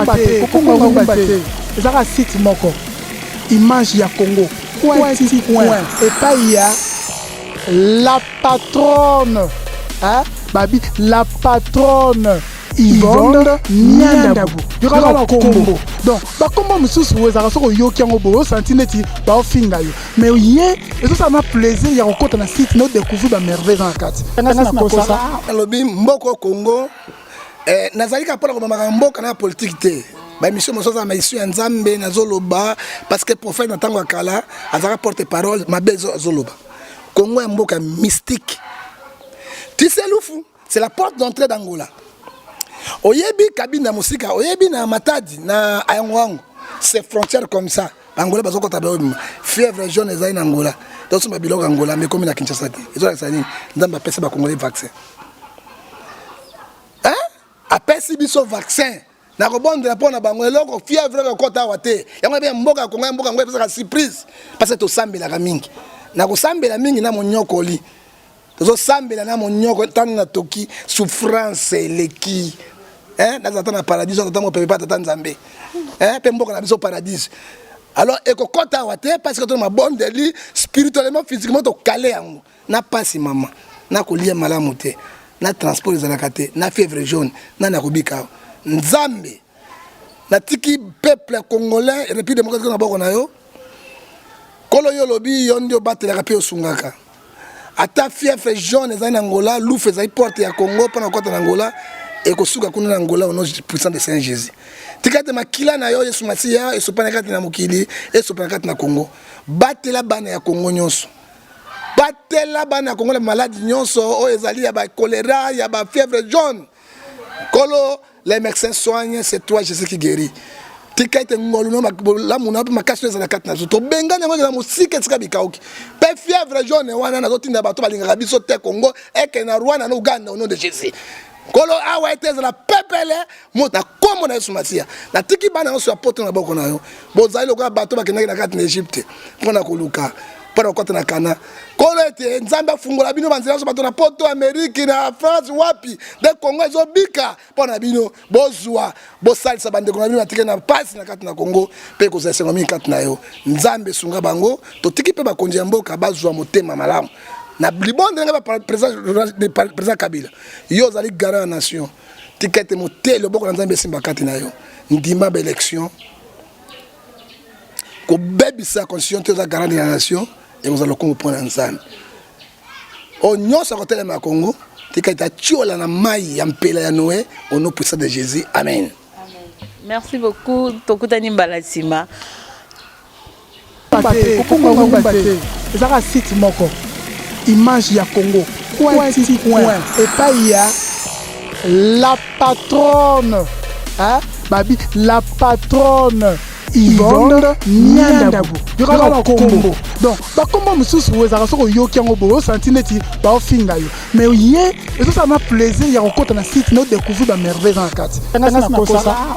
Kokumba te, kokumba kumba te. Ezaka site moko. Image ya Congo. Coin ti coin. Epai ya la patronne. Hein? Babi, la patronne. Yvonne Nyandabu. Yoka ba kombo. Donc, ba kombo mosusu ezalaka soki oyoki yango boye osanti neti baofinga yo. Mais ye ezosala na plaisir ya kokota na site na odécouvrir ba merveille eza na kati. Ngasi nakosa. Alobi mboko Congo nazali kaka mpona komamaka mboka na politike te. Baémission mosusu azala maissue ya Nzambe. Nazoloba parce que prophète na ntango ya kala azalaka porte parole mabe. Azoloba Congo ya mboka mystique. Tiselufu, c'est la porte d'entrée d'Angola. Oyebi Kabinda mosika, oyebi na Matadi na Ayango, c'est frontière comme ça. Angola bazokɔta, bayobima. Fièvre jaune ezali na Angola, tosomba biloko ya Angola, mais ekomi na Kinshasa te. Ezolakisa nini? Nzambe apesi Bakongolais vaccin, hein? Apesi biso vaccin na kobondela mpo na bango. Eloko fièvre ekokɔta awa te. Yango ebe mboka ya Kongo, ya mboka yango epesaka surprise parce que tosambelaka mingi. Na kosambela mingi na monyokoli, tozosambela na monyoko. Ntango na toki souffrance eleki, nazala ta na paradiso, tata mopepe pa tata Nzambe, mpe mboka na biso paradis. Alors ekokɔta awa te parce que to mabondeli spirituellement, physiquement tokale yango na pasi. Mama, na kolia malamu te, na transport ezalaka te, na fièvre jaune, nani akobika awa? Nzambe, natiki peuple congolais, République démocratique, na boko na yo. Nkolo, yo olobi yo nde obatelaka mpe osungaka. Ata fièvre jaune ezali na Angola, Lufu ezali porte ya Congo mpona kokɔta na Angola, ekosuka kuna na Angola. Au nom puissant de Saint Jésus, tika ete makila na yo Yesu Masiya esopana kati na mokili, esopana kati na Congo. Batela bana ya Congo nyonso, batela bana ya Congo na maladi nyonso oyo ezali ya bacholéra, ya bafièvre jaune. Nkolo, les médecins soignent, c'est toi Jésus qui guérit. Tika ete ngolu no bolamu na mpe makasi oyo ezala kati na biso. Tobengani yango ezala mosika, esika bikauki. Mpe fièvre jaune wana, nazotinda bato balingaka biso te, Congo ekende na Rwanda na Uganda, au nom de Jésus. Nkolo, awa ete ezala pepele mo na nkombo na Yesu Masiya. Natiki bana nyonso ya poto na maboko na yo. Bozali lokola bato bakendaki na kati na Egypte mpona koluka, mpona kokɔta na Kana. Nkolo, ete Nzambe afungola bino banzela nyonso, bato na poto, Amerike, na France, wapi nde Kongo ezobika mpo na bino. Bozwa, bosalisa bandeko na bino batiki na mpasi na kati na Kongo, mpe kozala esengo mingi kati na yo. Nzambe, esunga bango. Totiki mpe bakonzi ya mboka bazwa motema malamu na libonde ndenge président Kabila. Yo ozali garant ya nation. Tika ete mote loboko na Nzambe esimba kati na yo. Ndima baélection, kobebisa constitution te. Oza garant de la nation, ekozala lokumu mpo na Nzambe. Oyo nyonso akotelema ya Congo, tika ete atiola na mai ya mpela ya Noé, au nom puissant de Jésus, amen. Merci beaucoup, tokutani mbala nsima. Kokumba kumba te, ezaka site moko. Image ya Congo, coin ti coin, epai ya la patronne, hein? Babi, la patronne Yvonne Nyandabu. Yoka bakombo. Donc bakombo mosusu ezalaka soki oyoki yango boye osanti neti baofinga yo, mais ye ezosala na plaisir ya kokɔta na site na odécouvrir bamerveille eza na kati. Ngasi nakosa.